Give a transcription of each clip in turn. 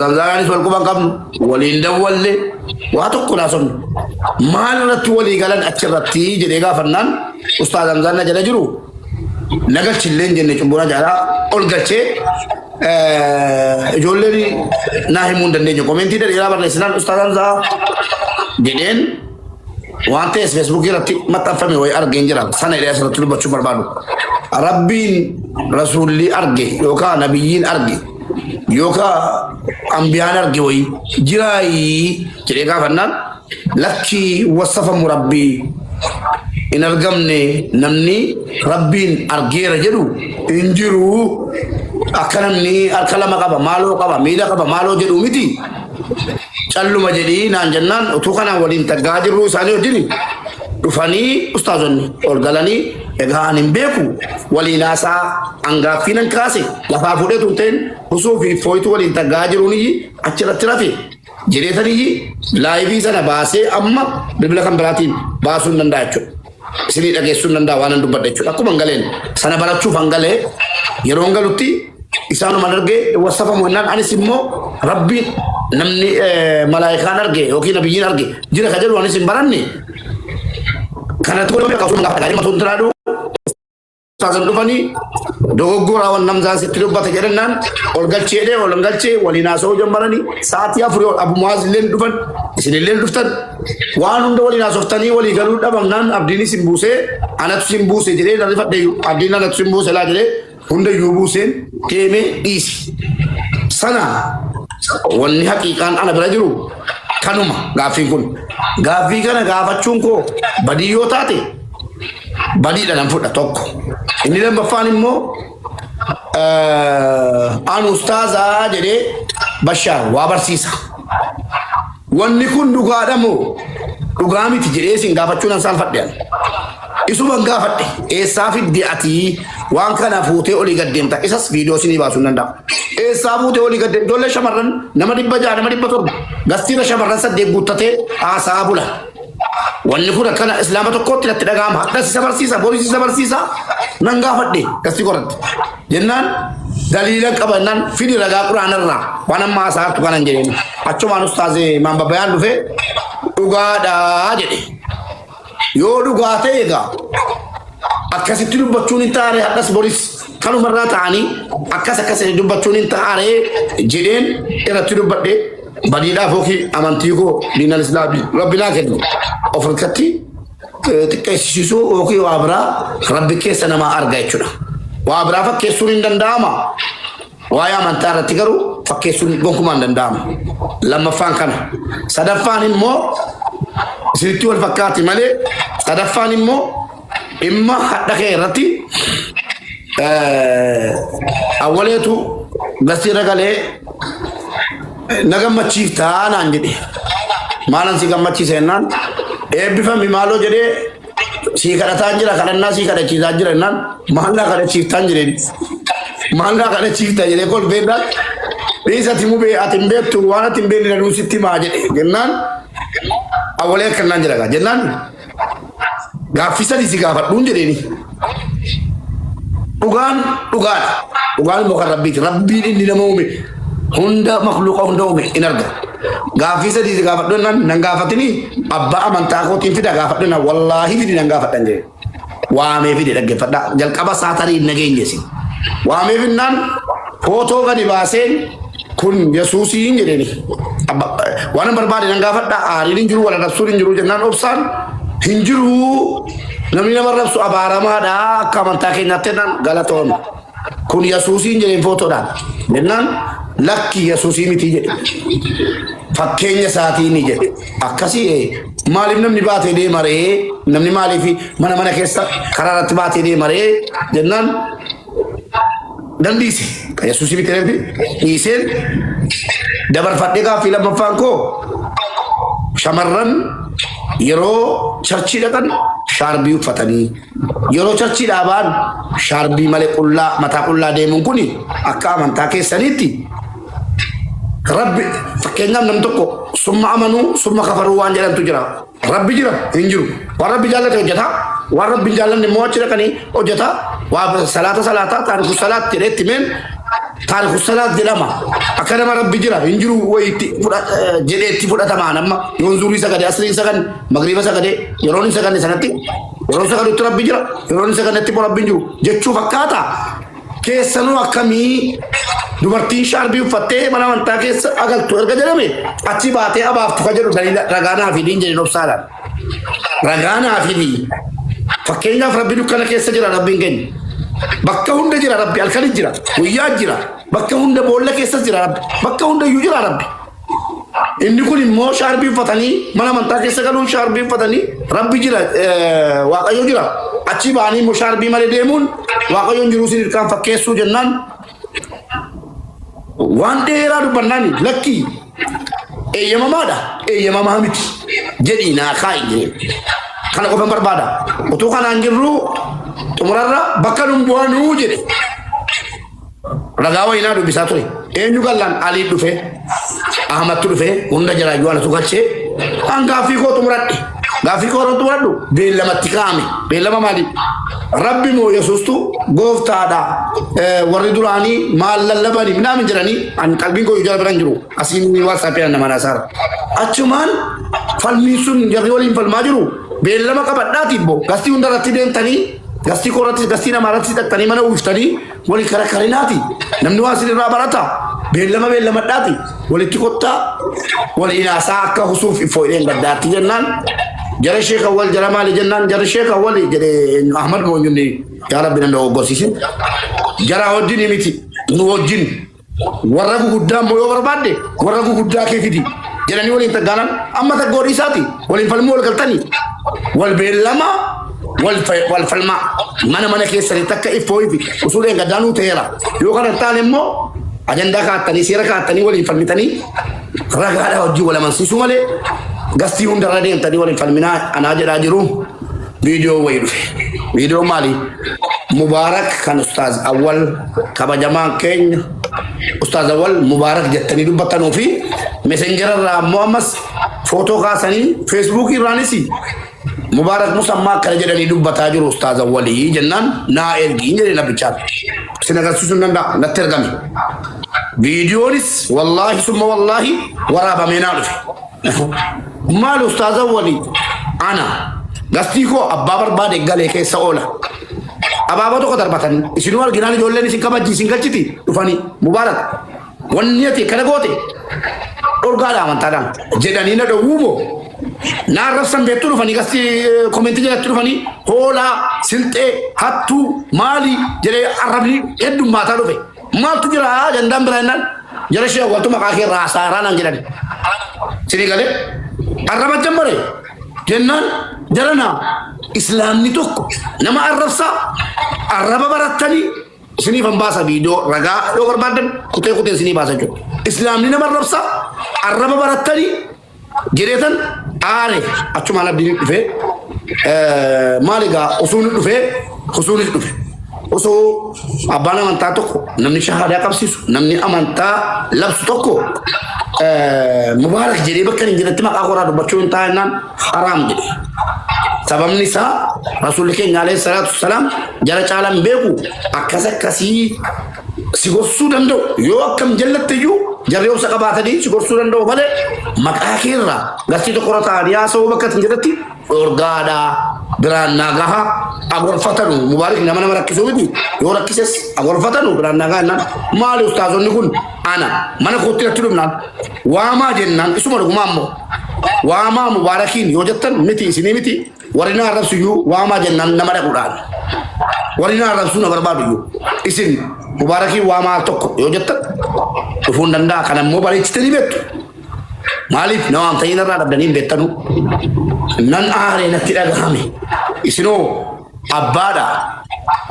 Zamzaanaanis wal quba hin qabnu, waliin dawwalle, waa tokko naasofne. Maal irratti walii galan achirratti jedhee gaafannaan Ustaaz Hamzaan na jala jiru na galchillee hin jenne cubbuu na jaalaa ol galchee ijoolleen naa himuu hin dandeenye. Komentii dheeraa barreessinaan Ustaaz Hamzaa jedheen waan ta'es feesbuukii irratti maxxanfame wayii argeen jira. Sana jedhee asirratti dubbachuu barbaadu. Rabbiin rasuulli arge yookaan nabiyyiin arge yookaan ambiyaan arge wayii jiraayii jedhee gaafannaan lakkii wasafamu rabbii hin argamne, namni rabbiin argeera jedhu hin jiru, akka namni harka lama qaba maaloo qaba miila qaba maaloo jedhu miti, calluma jedhii naan jennaan, utuu kanaan waliin taggaa jirru isaanii wajjin dhufanii ustaazonni ol galanii, egaa ani hin beeku, waliin haasaa angaaffii nan kaase lafaa fuudhee tun ta'in husuu fi fooyitu waliin taggaa jiruuniyyi achirratti rafe jedheetaniyyi live sana baasee amma bilbila kan biraatiin baasuu hin danda'a jechuudha. Isinii dhageessuu hin danda'a waan an dubbadhe jechuudha. Akkuma hin galeen sana barachuuf han galee yeroo hin galutti isaanuma argee wasafamu jennaan, anis immoo rabbiin namni malaayikaan arge yookiin nabiyyiin arge jira ka jedhu anis hin baranne. Kanatti godhamee akkasuma gaafa dhaga'ee matuun tiraadhu ustaazan dhufanii dogoggoraa waan namzaan sitti dubbate jedhannaan ol galchee jedhee ol galchee waliin haasa'uu jammaranii sa'aatii 4 ol Abu Muwaaz illee dhufan, isin illee dhuftan, waan hunda waliin haasoftanii walii galuu dhabamnaan abdiin isin buusee anatu isin buuse jedhee nan rifadhe, abdiin anatu isin buuse laa jedhee hunda iyyuu buuseen deemee dhiisi. Sana wanni haqiiqaan ana bira jiru kanuma gaaffiin kun. Gaaffii kana gaafachuun koo badii yoo taate badiidha nan fudha tokko. Inni lammaffaan immoo an ustaazaa jedhee Bashaar waa barsiisa. Wanni kun dhugaadha moo dhugaa miti jedhee isin gaafachuu nan saalfadhe ani. Isuman gaafadhe, eessaa fidde ati waan kana fuutee olii gad deemta? Isas viidiyoo isinii baasuu hin danda'a. Eessaa fuutee olii gad deemta? Ijoollee shamarran nama 600, nama 700 gastiirra shamarran 8 guuttatee haasaa bula. Wanni kun akkana islaama tokkotti natti dhaga'ama. Hadhas isa barsiisa, boris isa barsiisa. Nan gaafadhe gastii qoratti. Jennaan daliila qaba jennaan, fidi ragaa quraanarraa waan amma haasaa kanan jedheen. Achumaan ustaazee Imaam Babbayaan dhufee dhugaadhaa jedhe. Yoo dhugaa ta'e egaa akkasitti dubbachuun hin taane, hadhas boris kanumarraa ta'anii akkas akkas dubbachuun hin taane jedheen irratti dubbadhe. Badiidhaaf yookiin amantii koo diinal islaamii rabbi naa kennu of harkatti xiqqeessisuu yookiin waa biraa rabbi keessa namaa arga jechuudha. Waa biraa fakkeessuun hin danda'ama. Waa'ee amantaa irratti garuu fakkeessuun gonkumaa hin danda'amu. Lammaffaan kana. Sadaffaan immoo isinitti wal fakkaati malee, sadaffaan immoo dhimma hadha kee irratti awwaleetu gasiirra galee na gammachiiftaa naan jedhe. Maalan si gammachiisa jennaan, eebbifami maaloo jedhee sii kadhataa jira, kadhannaa sii kadhachiisaa jira jennaan, maal naa kadhachiiftaan jedheen. Maal naa kadhachiifta jedhee kolfeennaan, dhiisa ati mubee ati hin beektu, waan ati hin beekne danuu sitti himaa jedhe jennaan, awwalee akkanaan jedha jennaan, gaaffii sadii si gaafadhuun jedheeni. Dhugaan dhugaadha. Dhugaan immoo kan rabbiiti. Rabbiin inni nama uume hunda, makluuqa hunda uume in arga. Gaaffii sadii si gaafadhu jennaan, nan gaafatini, abbaa amantaa kootiin fida gaafadhu jennaan, wallaahi fidi nan gaafadhan jedhe. Waamee fide, dhaggeeffadhaa. Jalqaba isaa tarii hin nageenye isin. Waamee finnaan footoo gadi baaseen kun Yesuusiin jedheeni. Waan barbaade nan gaafadha, aariin hin jiru, wal arrabsuun hin jiru jennaan, obsaan hin jiru, namni nama arrabsu abaaramaadha akka amantaa keenyaatti jennaan, galatoon kun Yesuusiin jedheen footoodhaan jennaan, lakki Yesuusii miti jedhe, fakkeenya isaatiin jedhe. Akkasii maaliif namni baatee deema ree? Namni maaliif mana mana keessa karaa irratti baatee deema ree jennaan, dan dhiise. Yesuusii miti jedhee dhiiseen dabarfadhee. Gaaffii lammaffaan koo, shamarran yeroo church dhaqan shaarbii uffatanii, yeroo church dhaabaan shaarbii malee qullaa mataa qullaa deemuun kun akka amantaa keessaniitti rabbi, fakkeenyaaf nam tokko summa amanuu summa kafaruu waan jedhamtu jira. Rabbi jira hin jiru. Waan rabbi jaallate hojjeta. Waan rabbi hin jaallanne immoo achi dhaqanii hojjeta. Waa salaata salaataa taariku salaat jedhee itti himeen. Taariku salaat jedhama. Akka nama Rabbi jira hin jiru wayiitti jedhee itti fudhatamaan amma yoon zuurii sagade, asriin saganne, magriiba sagade, yeroon hin saganne sanatti yeroon sagadutti Rabbi jira, yeroon hin sagannetti immoo Rabbi hin jiru jechuu fakkaata. Keessanuu akkamii dubartiin shaarbii uffattee mana amantaa keessa agaltu erga jedhame achi baatee abaaftu ka jedhu daliila ragaa naa fidiin jedhin obsaadhaan. Ragaa naa fidi. Fakkeenyaaf Rabbi dukkana keessa jira Rabbiin keenya. Bakka hunda jira Rabbi, halkanis jira, guyyaa jira, bakka hunda boolla keessas jira Rabbi, bakka hunda iyyuu jira Rabbi. Inni kun immoo shaarbii uffatanii mana amantaa keessa galuun shaarbii uffatanii Rabbi jira, Waaqayyo jira. Achi ba'anii immoo shaarbii malee deemuun Waaqayyo hin jiruu isin ilkaan fakkeessuu jennaan waan dheeraa dubbannaan lakkii eeyyamamaadha, eeyyamamaa miti jedhii naa kaa'i jedheen. Kana qofan barbaada. Utuu kanaan jirru xumurarra bakka nun bu'anuu jedhe. Ragaa wayinaa dubbisaa ture. Eenyu gallaan Alii dhufe, Ahmadtu dhufe, hunda jalaayyuu anatu galchee. An gaaffii koo xumuradhe. Gaaffii koo yeroo xumuradhu beellamatti kaa'ame. Beellama maali? Rabbi moo Yesuustu gooftaadha. Warri duraanii maal lallabanii minaamin jedhanii an qalbiin koo jala bira hin jiru. Asiin WhatsApp nama naasaara. Achumaan falmiin sun jarri waliin falmaa jiru. Beellama qabadhaati immoo gastii hunda irratti deemtanii gastii koo irratti gastii namaa irratti dhaqxanii mana uwwiftanii wali karakarinaati. Namni waan isin irraa barata. Beellama beellamadhaati. Walitti kottaa wal inaasaa akka husuuf iffoo hidheen gaddaatti jennaan. Jara sheeka wal jara maali jennaan jara sheeka wali jedhee Ahmad Moonyunni yaa Rabbi nan dogoggorsiisin. Jara wajjin miti nu wajjin warra guguddaa immoo yoo barbaadde warra guguddaa kee fidi jedhanii waliin taggaanan amma taggoo dhiisaati waliin falmuu wal galtanii wal beellama wal falmaa mana mana keessanitti akka iffoo fi usuu dheengaddaa nuu ta'eera yoo kana hin taane immoo ajandaa kaa'attanii seera kaa'attanii waliin falmitanii ragaadhaa hojii wal amansiisuu malee gastii hundarra deemtanii waliin falminaa anaa jedhaa jiru. Viidiyoo wayii dhufe. Viidiyoo maali? Mubaarak kan Ustaaz Awwal kabajamaan keenya Ustaaz Awwal Mubaarak jettanii dubbattanuu fi meseenjera irraa ammoo ammas footoo kaasanii feesbuukii irraanis Mubaarak Musammaa akkana jedhanii dubbataa jiru Ustaaz Awwalii jennaan naa ergii jedhee nabichaan. Isin agarsiisuu hin danda'a natti ergame. Viidiyoonis wallaahi summa wallaahi waraabamee naa dhufe. Maal Ustaaz Awwalii ana gastii koo abbaa barbaade galee keessa oola. Abaaboo tokko darbatanii isinuu arginaan ijoolleen isin kabajji isin galchiti dhufanii Mubaarak wanni ati kana goote dhorgaadha amantaadhaan jedhanii na dhowwuu moo na arrabsan beektuu dhufanii gastii komentii jalatti dhufanii hoolaa silxee hattuu maalii jedhee arrabni heddummaataa dhufe. Maaltu jira jandaan bira jennaan jara ishee awwaltu maqaa kee irraa haasa'aa naan jedhani. Sinii galee arraba jammare jennaan jara naa islaamni tokko nama arrabsaa arraba barattanii isiniif han baasa viidiyoo ragaa yoo barbaaddan kutee kuteen isinii baasa jechuudha. Islaamni nama arrabsaa arraba barattanii jedheetan aare achumaan abdiin dhufee maal egaa usuun dhufee usuunis dhufe. Osoo abbaan amantaa tokko namni shahaadaa qabsiisu namni amantaa labsu tokko mubaarak jedhee bakka hin jirretti maqaa koraa dubbachuu hin taa'ennaan haraam jedhe. Sababni isaa rasuulli keenya alayhi salaatu wassalaam jara caalan beeku akkas akkasii si gorsuu danda'u yoo akkam jallatte iyyuu jarri obsa qabaatanii si gorsuu danda'u malee maqaa keerraa gastii tokko irra taa'anii haasa'uu bakka hin jirretti dhorgaadha biraan naa gaha agorfatanu mubaarik nama nama rakkisuu miti yoo rakkises agorfatanu biraan naa gaha jennaan maali ustaazonni kun ana mana kootti natti dhufnaan waamaa jennaan isuma dhugumaa immoo waamaa mubaarakiin yoo jettan miti isinii miti Warri na arrabsu iyyuu waamaa jennaan nama dhaquudhaan. Warri na arrabsuu na barbaadu iyyuu. Isin mubaarakii waamaa al tokko yoo jettan dhufuu hin danda'a. Kana immoo bareechitanii beektu. Maaliif na waamtanii narraa dhabdanii hin beektanu. Nan aaree natti dhagahame. Isinoo abbaadha.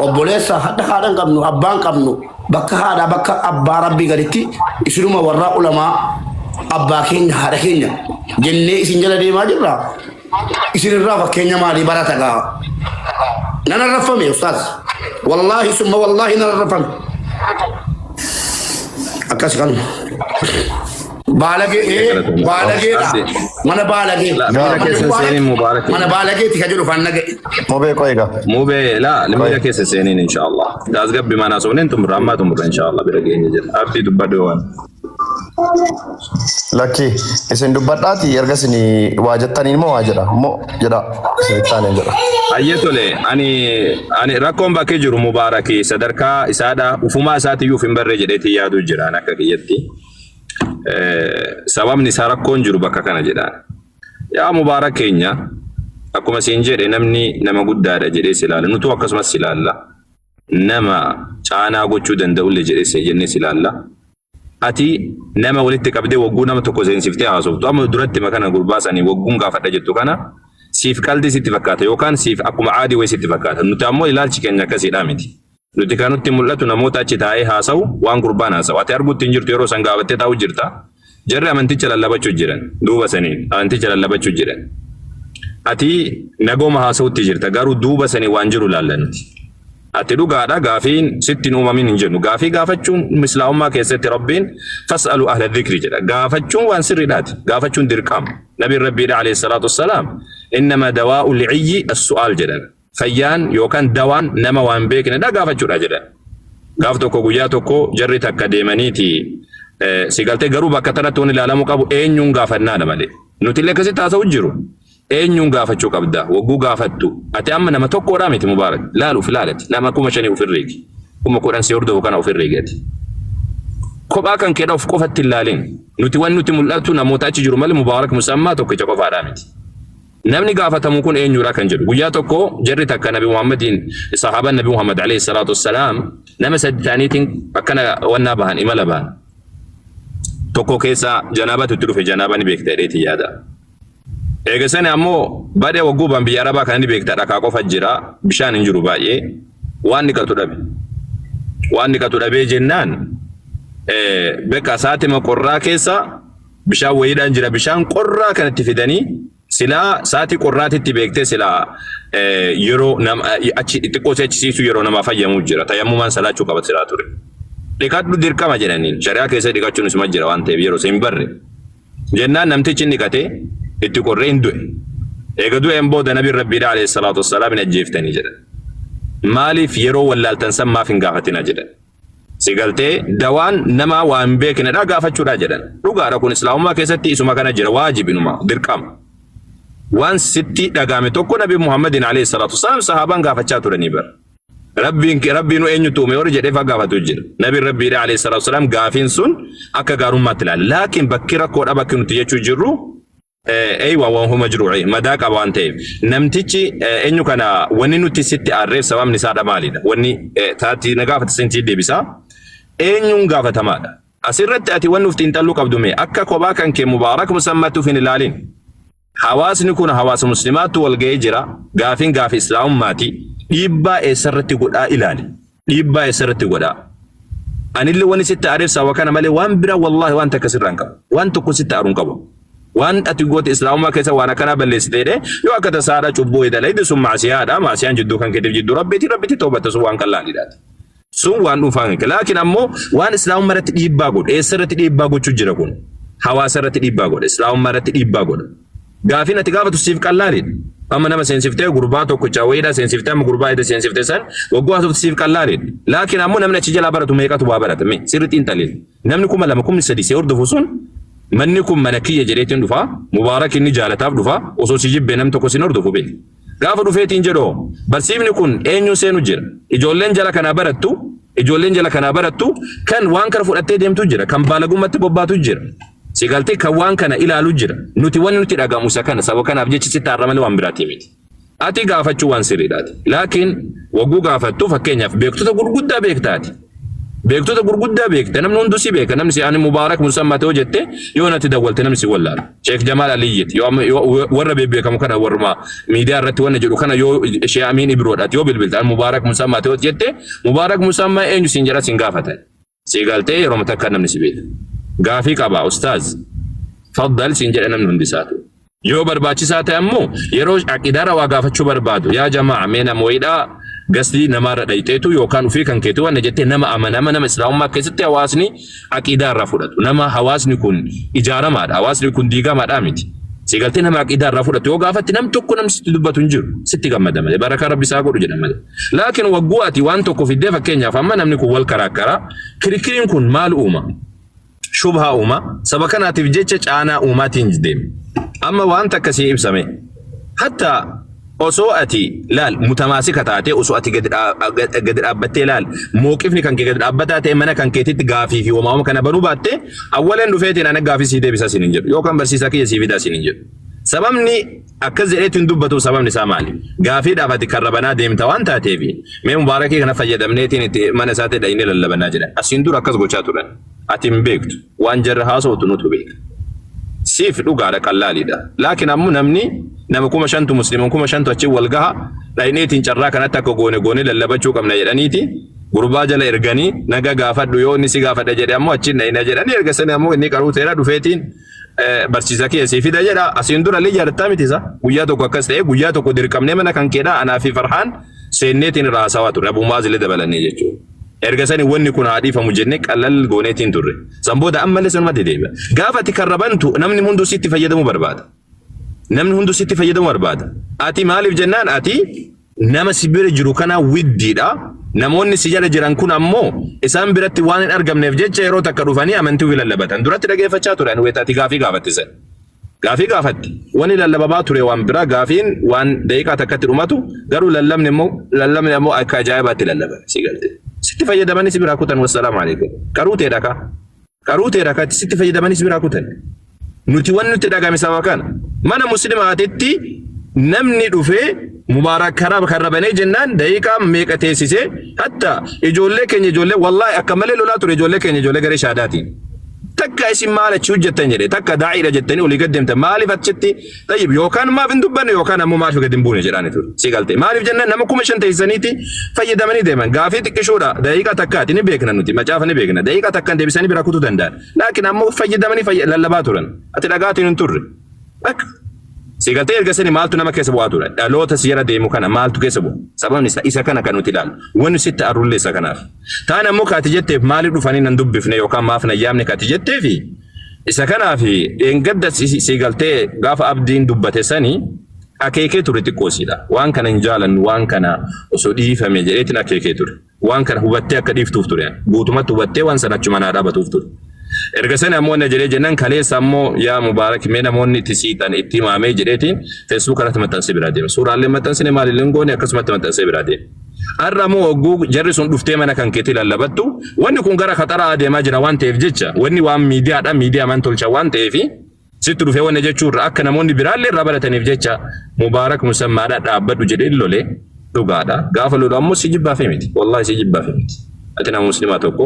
Obboleessa hadha haadha hin qabnu abbaa hin qabnu bakka haadhaa bakka abbaa rabbii gaditti isinuma warra ulamaa abbaa keenya haadha keenya jennee isin jala deemaa jirra. Isinirraa fakkeenya maalii barata gaa? Nan arrabfame ustaaz. Wallaahi summa wallaahi nan arrabfame. Akkas kanuma. Baalagee ee baalageedha. Abdi. Mana baalagee. La, miira Mana keessa Mubaarak seeniin Mubaarak. mana baalageeti ka jedhu faan naga'e. Mubee qoy egaa. Mubee la miira keessa seeniin inshallah. Tasgabbi mana sooneen xumurra ammaa xumurra inshallah bira geenya jira. Abdi dubbadhu waan. Lakki isin dubbadhaati erga isin waa jettaniin immoo waa jedha. Immoo jedha isinitti aaneen jedha. Ayyee tole ani rakkoon bakkee jiru Mubaaraki sadarkaa isaadha ufumaa isaatiyyuu hin barree jedheetii yaaduu jira ani akka kiyyatti. Sababni isaa rakkoon jiru bakka kana jedhaan. Yaa Mubaarak keenya akkuma siin jedhe namni nama guddaadha jedhee si ilaala. Nutuu akkasumas si ilaalla. Nama caanaa gochuu danda'ullee jedhee si jennee si ilaalla. Ati nama walitti qabdee wagguu nama tokko seensiftee haasoftu amma duratti makana gurbaa sanii wagguun gaafadha jettu kana siif qaldii sitti fakkaata yookaan siif akkuma aadii wayii sitti fakkaata. Nuti ammoo ilaalchi keenya akkasiidhaa miti. Nuti kan nutti mul'atu namoota achi taa'ee haasa'u waan gurbaan haasa'u. Ati arguutti hin jirtu yeroo san gaafattee taa'u jirta. Jarri amanticha lallabachuu jiran duuba saniin amanticha lallabachuu jiran. Ati nagooma haasa'utti jirta garuu duuba sanii waan jiru laalla nuti. Ati dhugaadha gaafiin sitti hin uumamin hin jennu. Gaafii gaafachuun islaamummaa keessatti Rabbiin fas'alu ahla dhikri jedha. Gaafachuun waan sirriidhaati. Gaafachuun dirqama. Nabiin Rabbiidha alayhi salaatu wassalaam innama dawaa'u li'iyyi as-su'aal jedhan. Fayyaan yookaan dawaan nama waan beeknedha gaafachuudha jedhan. Gaaf tokko guyyaa tokko jarri takka deemaniiti si galtee garuu bakka tanatti waan ilaalamuu qabu eenyuun gaafannaadha malee. Nuti illee akkasitti haasa'u jiru. Eenyuun gaafachuu qabda? Wagguu gaafattu. Ati amma nama tokkodhaa miti Mubaarak. Laaluuf ilaalati. Nama 5,000 ofirreegi. 10,000 si hordofu kana ofirreegi ati. Kophaa kan keedha of qofatti hin laalin. Nuti wanni nuti mul'atu namoota achi jiru malee Mubaarak Musammaa tokkicha qofaadhaa miti. Namni gaafatamu kun eenyudha kan jedhu. Guyyaa tokko jarri takka Nabi Muhammadiin sahaabaan Nabi Muhammad alayhi salaatu wassalaam nama sadi ta'aniitiin akkana wannaa bahan imala bahan. Tokko keessaa janaabatu itti dhufe janaaba ni beekta jedheetiin yaada. Eega sani ammoo badee wagguu ban biyya Arabaa kana ni beekta dhakaa qofa jira bishaan hin jiru baay'ee waan dhiqatu dhabe. Waan dhiqatu dhabee jennaan beqa saatima qorraa keessa bishaan wayiidhaan jira bishaan qorraa kanatti fidanii silaa saatii qorraatitti beektee silaa yeroo nama achi xiqqoo si achisiisu yeroo namaa fayyamuu jira tayammumaan salaachuu qaba silaa ture. Dhiqadhu dirqama jedhaniin shari'aa keessa dhiqachuun isuma jira waan ta'eef yeroo hin barre. Jennaan namtichi inni dhiqatee itti qorree hin du'e. Eega du'een booda nabiin Rabbiidha alayhi salaatu wassalaam hin ajjeeftanii jedhan. Maaliif yeroo wallaaltan san maaf hin gaafatina jedhan. Si galtee dawaan nama waa hin beeknedha gaafachuudha jedhan. Dhugaadha kun islaamummaa keessatti isuma kana jira waajibinuma dirqama. Waan sitti dhagaame tokko nabi Muhammadin alayhi salaatu wassalaam sahaabaan gaafachaa turanii bara. Rabbiin Rabbiin eenyutu uume warri jedhee faa gaafatu jira. Nabiin Rabbiidha alayhi salaatu wassalaam gaafiin sun akka gaarummaatti ilaala. Laakiin bakki rakkoodha bakki nuti jechuu jirru eeywa waan huma jiru madaa qaba waan ta'eef namtichi eenyu kana wanni nuti sitti aarreef sababni isaadha maalidha? Wanni taati na gaafate sintii deebisa. Eenyuun gaafatamaadha? Asirratti ati wanni uf xiinxalluu qabdu mee akka kophaa kan kee Mubaarak Musammatti uf hin ilaalin. Hawaasni kun hawaasa muslimaattu wal ga'ee jira. Gaafiin gaafi islaamummaati. Dhiibbaa eessarratti godhaa ilaali. Dhiibbaa eessarratti godhaa. Anillee wanni sitti aareef sababa kana malee waan biraa wallaahi waan takka sirraa hin qabu. Waan tokko sitti aaru hin qabu. Waan ati goote islaamummaa keessa waan akkanaa balleessite jedhee yoo akka tasaadha cubbuu hidha sun maasiyaadha. Maasiyaan jidduu kan keetiif jidduu rabbiiti rabbitti toobatta sun waan qallaaliidhaati. Sun waan dhuunfaa kan laakiin ammoo waan islaamummaa irratti dhiibbaa godhu eessa irratti dhiibbaa gochuu jira kun hawaasa irratti dhiibbaa godha islaamummaa irratti dhiibbaa godha. Gaafiin ati gaafatu siif qallaaliidha. Amma nama seensiftee gurbaa tokkicha wayiidha seensiftee amma gurbaa ida seensiftee san wagguu haasoftu siif qallaaliidha. Laakiin ammoo namni achi jalaa baratu meeqatu waa barata mee sirri xiinxaliin. Namni 2000 3,000 si hordofu sun manni kun mana kiyya jedheetiin dhufa Mubaarak inni jaalataaf dhufa osoo si jibbee namni tokko sin hordofu beeki. Gaafa dhufeetiin jedhoo barsiifni kun eenyuun seenu jira. Ijoolleen jala kanaa barattu ijoolleen jala kanaa barattu kan waan kana fudhattee deemtu jira kan baalagummatti bobbaatu jira. Si galtee kan waan kana ilaalu jira. Nuti wanni nuti dhagamu isa kana saba kanaaf jechi sitti aarra malee waan biraatii miti. Ati gaafachuu waan sirriidhaati. Laakiin wagguu gaafattu fakkeenyaaf beektota gurguddaa beektaati. Beektota gurguddaa beekta namni hunduu si beeka namni si ani Mubaarak Musammaa ta'uu jette yoo natti dawwalte namni si wallaala. Sheek Jamaal Aliyyiti yoo warra beekamu kana warruma miidiyaa irratti wanna jedhu kana yoo Sheek Amiin Ibroodhaati yoo bilbilte ani Mubaarak Musammaa ta'uu jette Mubaarak Musammaa eenyu siin jedha siin gaafatan. Si galtee yeroo takka namni si beeka. Gaafii qaba ustaaz. Faddal siin jedha namni hundi isaatu. Yoo barbaachisaa ta'e ammoo yeroo aqidaara waa gaafachuu barbaadu yaa jamaa mee nama wayiidhaa Gastii namaarra dhayxeetu yookaan ufii kan keetu wanna jettee nama amanama, nama islaamummaa keessatti hawaasni aqiidaa irraa fudhatu. Nama hawaasni kun ijaaramaadha. Hawaasni kun diigamaadha miti. Si galtee nama aqiidaa irraa fudhatu yoo gaafatti nam tokko namni sitti dubbatu hin jiru. Sitti gammada malee. Barakaa Rabbi isaa godhu jedha malee. Laakiin wagguu ati waan tokko fiddee, fakkeenyaaf amma namni kun wal karaakkaraa, kirikiriin kun maal uuma? Shubhaa uuma. Saba kanaatiif jecha caanaa uumaatiin deema. Amma wanta akkasii ibsame. Hatta osoo ati laal mutamaasika taatee, osoo ati gadi dhaabbattee laal mooqifni kan kee gadi dhaabbataa ta'e, mana kan keetitti gaafii fi homaawama kana banuu baatte, awwalan dhufeetiin ana gaafii sii deebisaa siin hin jedhu yookaan barsiisaa kiyya sii fidaa siin hin jedhu. Sababni akkas jedheetu hin dubbatu, sababni isaa maali? Gaafiidhaaf ati karra banaa deemta waan taateef, mee Mubaarakii kana fayyadamneetiin itti mana isaatti dhayinee lallabanaa jedhan. Asiin dura akkas gochaa turan. Ati hin beektu. Waan jarri haasoftu nutu beeka. Siif dhugaadha, qallaaliidha. Laakiin ammoo namni nama 5,000tu, musliima 5,000tu achi wal gaha, dhayneetiin carraa kanatti akka goone goone lallabachuu qabna jedhaniiti gurbaa jala erganii, naga gaafadhu, yoo inni si gaafadha jedhe ammoo achiin dhayna jedhanii, erga sani ammoo inni qaruu ta'eera dhufeetiin barsiisa kee sii fida jedha. Asiin dura illee jaalataa miti isa. Guyyaa tokko akkas ta'e, guyyaa tokko dirqamnee mana kan keedhaa anaa fi Farhaan seenneetiin irraa haasawaa turre, Abuu Maaz illee dabalannee jechuudha. Erga sani wanni kun haa dhiifamu jennee qalal gooneetiin turre. San booda ammallee sanumatti deebi'a. Gaafa ati karra bantu namni hunduu sitti fayyadamuu barbaada. Namni hunduu sitti fayyadamuu barbaada. Ati maaliif jennaan, ati nama si bira jiru kana widdiidha. Namoonni si jala jiran kun ammoo isaan biratti waan hin argamneef jecha yeroo takka dhufanii amantii ofii lallabatan. Duratti dhageeffachaa turan weeta ati gaafii gaafatte san. Gaafii gaafatti. Wani lallabamaa ture waan biraa, gaafiin waan daqiiqaa takkatti dhumatu, garuu lallabni ammoo akka ajaa'ibaatti lallaban si galte. Sitti fayyadamanii si biraa kutan, wassalaamu alaikum. Qaruuteedha ka. Qaruuteedha ka, sitti fayyadamanii si biraa kutan. Nuti wanni nutti dhagame saba kana. Mana muslimaatitti namni dhufee Mubaarak karaa karra banee jennaan daqiiqaa meeqa teessisee, hatta ijoollee keenya, ijoollee wallaahi akka malee lolaa ture, ijoollee keenya, ijoollee garee shaadaatiin. Takka isin maal achi hojjettan jedhe, takka daa'iidha jettanii olii gad deemtan, maaliif achitti tayyib yookaan maaf hin dubbanne yookaan ammoo maaliif gad hin buune jedhaani ture. Si galte, maaliif jennaan nama 5,000 teessisaniiti fayyadamanii deeman. Gaafii xiqqishuudha, daqiiqaa takkaati, ni beekna, nuti macaafa ni beekna, daqiiqaa takkaan deebisanii biraa kutuu danda'an. Laakiin ammoo fayyadamanii lallabaa turan. Ati dhagaatiin hin turre. Bakka. Si galtee, erga sani maaltu nama keessa bu'aa ture? Dhaloota si jala deemu kana maaltu keessa bu'a? Sababni isaa isa kana kan nuti ilaallu. Wanni sitti arrullee isa kanaaf. Taan ammoo kaati jetteef maaliif dhufanii nan dubbifne yookaan maaf nan yaamne kaati jetteefi isa kanaaf, dheengadda si galtee gaafa Abdiin dubbate sani akeekee ture xiqqoosiidha. Waan kana hin jaalannu, waan kana osoo dhiifame jedheetiin akeekee ture. Waan kana hubattee akka dhiiftuuf ture. Guutumatti hubattee waan sana achuma naa dhaabatuuf ture. Erga sani ammoo na jedhee jennaan, kaleessa ammoo yaa Mubaarak, mee namoonni itti siitan itti himaamee jedheetiin Facebook irratti maxxansee biraa deema. Suuraalee maxxansine, maalillee hin goone, akkasumatti maxxansee biraa deema. Har'a ammoo hogguu jarri sun dhuftee mana kan keetii lallabattu, wanni kun gara khaxaraa adeemaa jira waan ta'eef jecha, wanni waan miidiyaadha, miidiyaa man tolcha waan ta'eef, sitti dhufee wanna jechuurra akka namoonni biraallee irraa barataniif jecha Mubaarak musammaadha dhaabbadhu jedhee lole dhugaadha. Gaafa lolu ammoo si jibbaafi miti. Wallaahi si jibbaafi miti. Ati nama muslimaa tokko,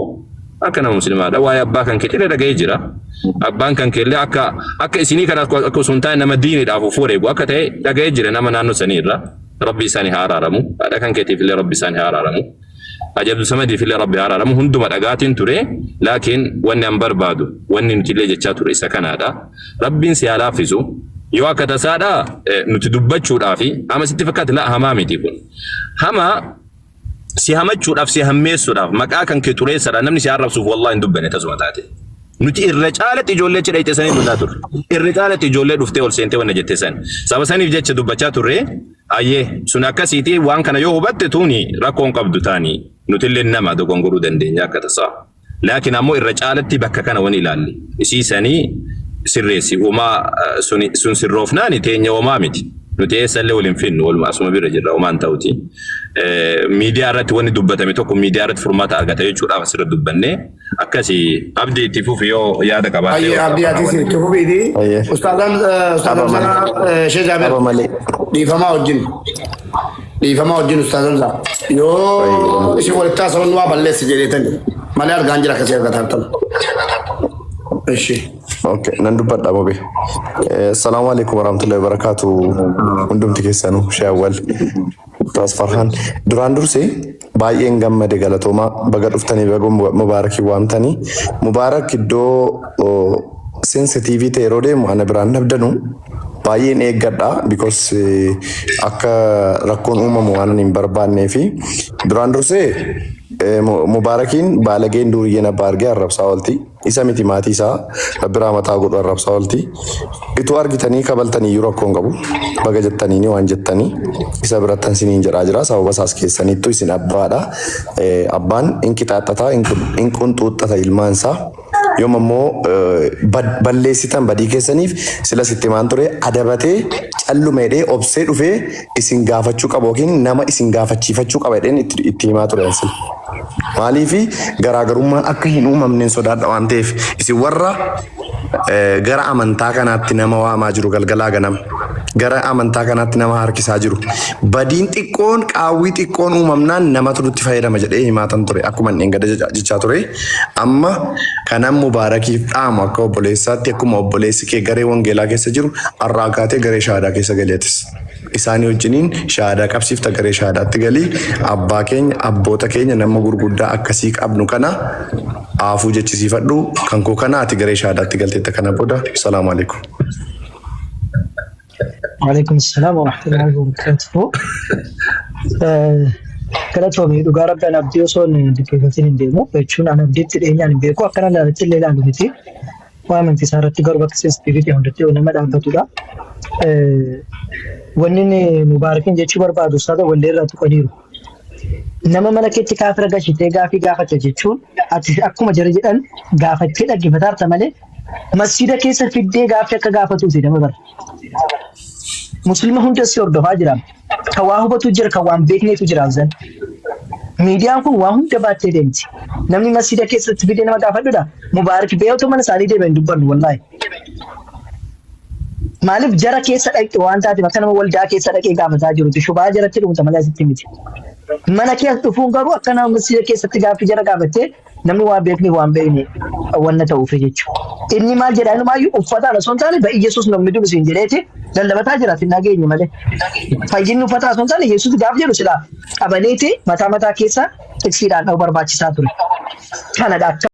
akka nama muslimaadha. Waa'ee abbaa kan keetillee dhaga'ee jira. Abbaan kan keellee akka isinii kana akka osoo hin taane nama diiniidhaaf of wareegu akka ta'e dhaga'ee jira nama naannoo sanii irraa. Rabbi isaanii haa araaramu. Haadha kan keetiif illee Rabbi isaanii haa araaramu. Ajabdu Samadiif illee Rabbi haa araaramu. Hunduma dhagaatiin ture. Laakiin wanni an barbaadu, wanni nuti illee jechaa ture isa kanaadha. Rabbiin si haa laaffisu. Yoo akka tasaadha nuti dubbachuudhaafi ama sitti fakkaate, laa, hamaa miti kun. Hamaa si hamachuudhaaf, si hammeessuudhaaf, maqaa kan kee xureessadha namni si arrabsuuf wallahi hin dubbanne tasuma taate. Nuti irra caalatti ijoollee achi dhayxe sanii lolaa turre. Irra caalatti ijoollee dhuftee ol seentee wanna jette san. Saba saniif jecha dubbachaa turre. Ayyee, sun akkasiiti, waan kana yoo hubatte tuuni rakkoo hin qabdu taani. Nuti illee nama dogongoruu dandeenya akka tasaa. Laakiin ammoo irra caalatti bakka kana wani ilaalle. Isii sanii sirreessi. Homaa sun sirroofnaani teenya homaa miti. Nuti eessallee wal hin finnu, waluma asuma bira jirra, homaan ta'uti. Miidiyaa irratti wanni dubbatame tokko miidiyaa irratti furmaata argata jechuudhaaf asirra dubbanne. Akkasi, Abdii, itti fufi yoo yaada qabaatte. Ayyee, Abdii, atis itti fufiiti. Ayyee. Ustaazaan Ustaaz Qaba malee. Hamzaa, Sheekh Jaabir. Qaba malee. Dhiifamaa wajjin. Dhiifamaa wajjin, Ustaaz Hamzaa. Yoo isin walitti haasawan waa balleessi jedheetani. Malee argaan jira akkasii argataa jirtan. Ishi. Okay, nan dubbadha bobe. Assalaamu alaikum warahmatullahi wabarakatuh. Hundumti keessanuu, Shee Awwal. Ustaaz Farhaan. Duraan dursee baay'een gammade, galatoomaa, baga dhuftanii, baga Mubaarakii waamtanii. Mubaarak iddoo sensitiivii ta'e yeroo deemu ana biraan dhabdanu. Baay'een eeggadha because akka rakkoon uumamu waan hin barbaannee fi duraan dursee Mubaarakiin baalageen duuriyyeen abbaa argee arrabsaa oolti. Isa miti maatii isaa rabbi raamataa godhu arrabsaa oolti. Ituu argitanii kabaltanii iyyuu rakkoo hin qabu. Baga jettaniini waan jettanii isa birattan siniin jedhaa jira. Sababa isaas keessaniittu isin abbaadha. Abbaan hin qixaaxxata hin qunxuuxxata ilmaan isaa. Yoom ammoo balleessitan badii keessaniif sila sitti himaan ture adabatee calluma jedhee obsee dhufee isin gaafachuu qaba yookiin nama isin gaafachiifachuu qaba jedheen itti himaa ture sila. Maaliifi garaagarummaan akka hin uumamneen sodaadha waan ta'eef isin warra gara amantaa kanaatti nama waamaa jiru galgalaa ganama. Gara amantaa kanaatti nama harkisaa jiru. Badiin xiqqoon qaawwii xiqqoon uumamnaan namatu nutti fayyadama jedhee himaatan ture. Akkuma inni gada jechaa ture. Amma kanan Mubaarakiif dhaamu akka obboleessaatti akkuma obboleessi kee garee wangeelaa keessa jiru har'aa kaatee garee shahaadaa keessa galeetis. Isaanii wajjiniin shahaadaa qabsiifta garee shahaadaatti galii abbaa keenya abboota keenya nama gurguddaa akkasii qabnu kana aafuu jechisiifadhu kan koo kana ati garee shahaadaatti galteetta kana booda salaamu alaikum. Waalaikum salaam wa rahmatullahi wa barakatuhu. Galatoomii dhugaa rabbi an abdii osoo hin dhaggeeffatin hin deemu jechuun an abdiitti dhiyeenyaan hin beeku akkana ilaalitti illee ilaalu miti. Waa amantii isaa irratti garuu bakka sensitiiviti hundatti nama dhaabbatudha. Wanni inni Mubaarakiin jechuu barbaadu ustaaza wallee irraa tuqaniiru. Nama mana keetti kaafira gashitee gaafii gaafatte jechuun ati akkuma jara jedhan gaafattee dhaggeeffataarta malee masjiida keessa fiddee gaaffii akka gaafatuuti nama bara. Muslima hunda si hordofaa jira. Kan waa hubatu jira, kan waan beekneetu jira afzal. Miidiyaan kun waa hunda baattee deemti. Namni masjiida keessatti fidee nama gaafadhudha. Mubaarak beeyatu mana isaanii deeme hin dubbannu wallaahi. Maaliif jara keessa dhaqxe waan taateef akka nama waldaa keessa dhaqee gaafataa jiruti. Shubaa jaratti dhumta malee asitti miti. Mana keessa dhufuun garuu akka nama masjiida keessatti gaaffii jara gaafattee namni waan beekni waan beekne wanna ta'uuf jechuudha. Inni maal jedha inumaayyuu uffataan osoo hin taane ba'i Yesuus namni dubu siin jedheeti lallabataa jira hin dhageenye malee. Fayyinni uffataa osoo hin taane Yesuus gaaf jedhu silaa qabaniiti mataa mataa keessa xiqsiidhaan dha'uu barbaachisaa ture. Kanadha akka.